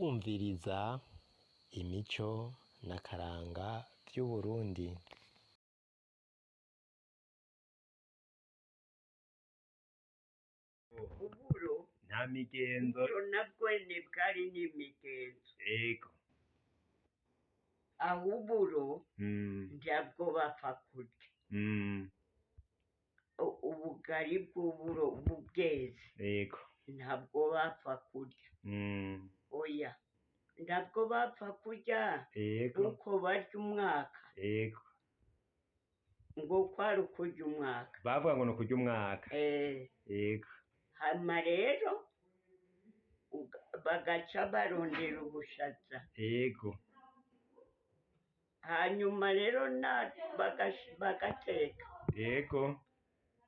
Umviriza imico n'akaranga vy'Uburundi. Uburo Nta migenzo. Uburo nabwene bwari n'imigenzo. Ego. Aho uburo ntabwo bapfa kurya. Ubugari bw'uburo bweze Ego. ntabwo bapfa kurya. Oya, ntabwo bapfa kurya. Ego. Nkuko barya umwaka. Ego. Ngo kwari ukurya umwaka. Bavuga ngo ni ukurya umwaka. Eh. Ego. Hama rero bagaca barondera ubushaza. Ego. Hanyuma rero na bagateka. Ego.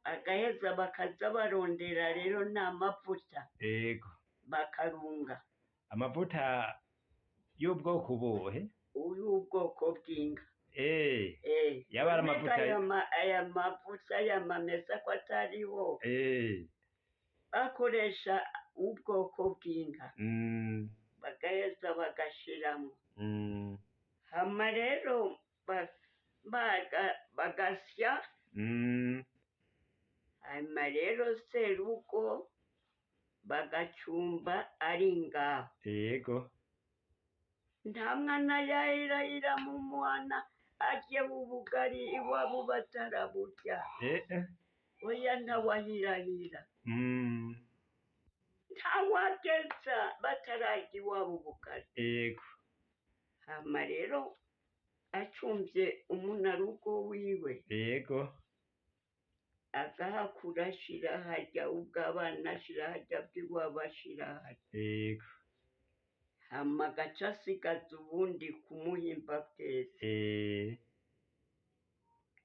Bagaheza bakaza barondera rero n'amavuta. Ego. Bakarunga. Amavuta y'ubwoko ubuhe? Y'ubwoko bw'inka. Eh. Eh. Yaba ari amavuta. Aya mavuta y'amamesa ko atariho. Eh. Bakoresha ubwoko bw'inka. Bagaheza bagashiramo. Hama rero bagasya. Hanyuma rero serugo bagacumba ari ngaho. Yego. Nta mwana yahirahira mu muhana arye ubugari iwabo bataraburya. Eh. Oya, ntawahirahira. Ntawageza batararya iwabo ubugari. Yego. Hama rero acumvye umunarugo wiwe. Yego. Agahakura ashira harya ubw'abana ashira harya bw'iwabo ashira harya. Yego. Hama agaca asigaza ubundi kumuhimba bwese. Eh.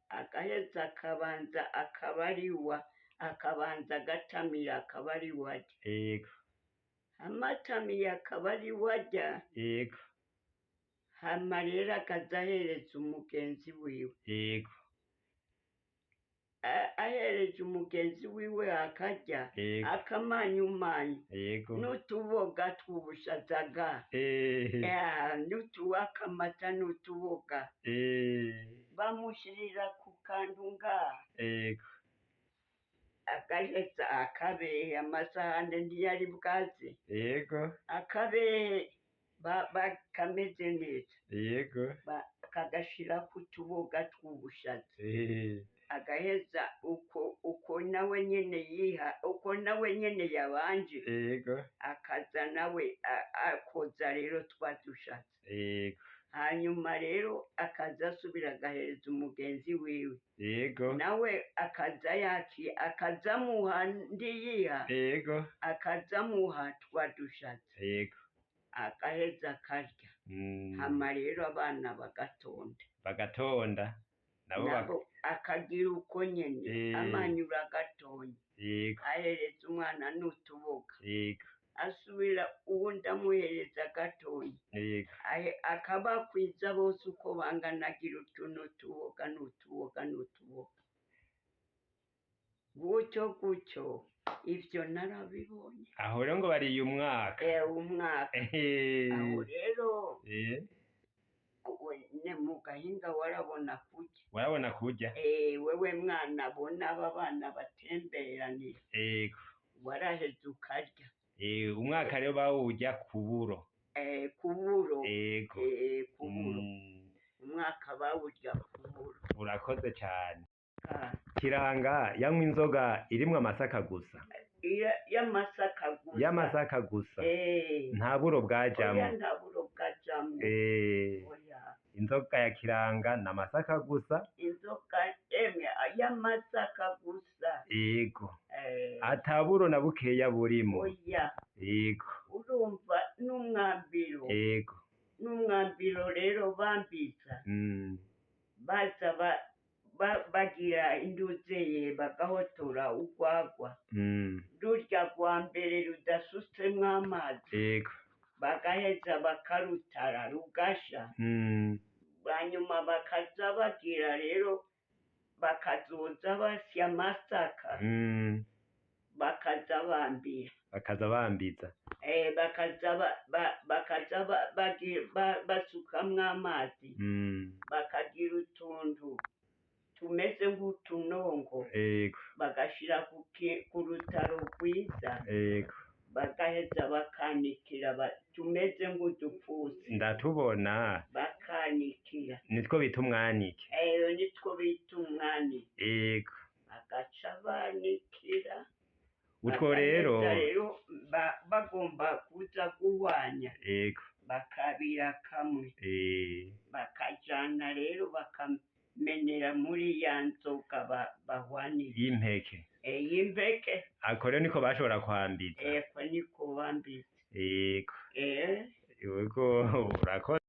Agaheza akabanza akabariwa, akabanza agatamira akabariwa arya. Yego. Amatamiye akabariwa arya. Yego. Hama rero akaza ahereza umugenzi wiwe. Yego. Ahereje umugenzi wiwe akarya. Yego. Akamanyumanyu. Yego. N'utuboga tw'ubushazaga. Eh. N'utuwakamata n'utuboga. Eh. Bamushirira ku kantu ngaha. Yego. Agaheza akabehe, amasahane ntiyari bwaze. Yego. Akabehe bakameze neza. Yego. Kagashira ku tuboga tw'ubushaza. Eh. Agaheza uko nawe nyene yiha, uko nawe nyene yabanje. Yego. Akaza nawe akoza rero twa dushatse. Yego. Hanyuma rero akaza asubira agahereza umugenzi wiwe. Yego. Nawe akaza yaki, akazamuha ndiyiha. Yego. Akazamuha twa dushatse. Yego. Agaheza akarya. Hama rero abana bagatonda. Bagatonda. Nabo akagira uko nyene. Eh. Amanyura agatonya. Yego. Ahereza umwana n'utuboga. Yego. Asubira uwundi amuhereza gatonya. Yego. Akabakwiza bose uko bangana, agira utu n'utuboga n'utuboga n'utuboga. Gutyo gutyo ivyo narabibonye. Aho rero ngo bariye umwaka. Umwaka. Eh. Aho rero Eh. ne mu gahinga warabona kurya. Warabona kurya. Wewe mwana bona aba bana batemberanira. Yego. Waraheze ukarya. Umwaka rero bawurya kuburo. Kuburo. Yego. Kuburo. Umwaka bawurya kuburo. Urakoze cyane. Kiranga yanywa inzoga irimwo amasaka gusa. Y'amasaka gusa. Y'amasaka gusa. Eh. Nta buro bwajamwo. Oya, nta buro bwajamwo. Eh. Oya. Inzoga ya Kiranga ni amasaka gusa. Inzoga emwe y'amasaka gusa. Yego. Eh. Ata buro na bukeya burimo. Oya. Yego. Urumva n'umwambiro. Yego. N'umwambiro rero bambiza. Baza bagira induzeye bagahotora urwagwa. Rurya rwa mbere rudasutsemwo amazi. Yego. Bagaheza bakarutara rugasha. Hanyuma bakaza bagira rero bakazoza basya amasaka. Bakaza bambira. Bakaza bambiza. Bakaza bakaza basukamwo amazi, bakagira utuntu tumeze nk'utunongo, bagashira ku rutaro rwiza, bagaheza bakanikira tumeze nk'udupfusi. Ndatubona. Bakanikira. Nitwo bita umwanike. Eyo nitwo bita umwanike. Bagaca banikira. Utwo rero. Bagaheza rero bagomba kuza guhwanya, bakabira kamwe, bakajana rero bakamenera muri ya nzoga bahwanije. Y'impeke. Y'impeke. Ako rero niko bashobora kwambiza. Eko niko bambiza. Yego, urakoze.